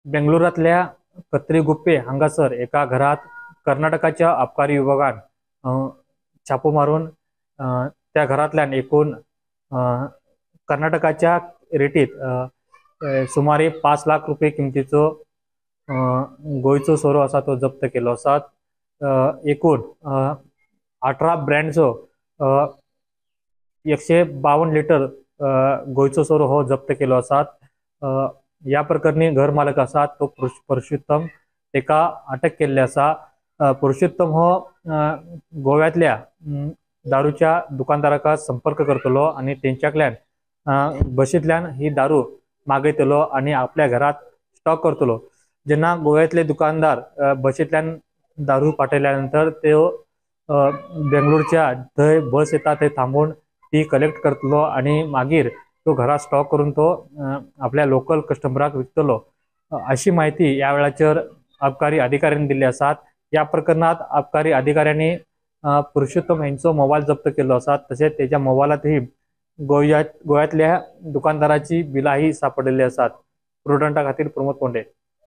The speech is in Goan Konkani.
बेंगलोरांतल्या कत्रीगुप्पे हांगासर एका घरात कर्नाटकाच्या अबकारी विभागान छापो मारून त्या घरांतल्यान एकूण कर्नाटकाच्या रेटीत सुमारे 5 लाख रुपये किमतीचो गोंयचो सोरो आसा तो जप्त केलो आसा। एकूण 18 ब्रँडचो 152 लिटर गोंयचो सोरो हो जप्त केलो आसा। ह्या प्रकरणी घर मालक आसा तो पुरुषोत्तम ताका अटक केल्ली आसा। पुरुषोत्तम हो गोव्यांतल्या दारूच्या दुकानदाराक संपर्क करतलो आनी तेंच्यातल्यान बशींतल्यान ही दारू मागयतलो आनी आपल्या घरात स्टॉक करतलो। जेन्ना गोव्यांतले दुकानदार बशींतल्यान दारू पाठयल्या नंतर त्यो बेंगलोरच्या थंय बस येता थंय थांबोवन ती कलेक्ट करतलो आनी मागीर तो घरात स्टॉक करून तो आपल्या लोकल कस्टमराक विकतलो अशी म्हायती ह्या वेळाचेर अबकारी अधिकाऱ्यांनी दिल्ली आसात। ह्या प्रकरणात अबकारी अधिकाऱ्यांनी पुरुषोत्तम हेंचो मोबायल जप्त केल्लो आसा। तशेंच तेच्या मोबायलांतही गोव्यांतल्या दुकानदाराची बिलांही सापडलेली आसात। प्रुडंटा खातीर प्रमोद कोंडे।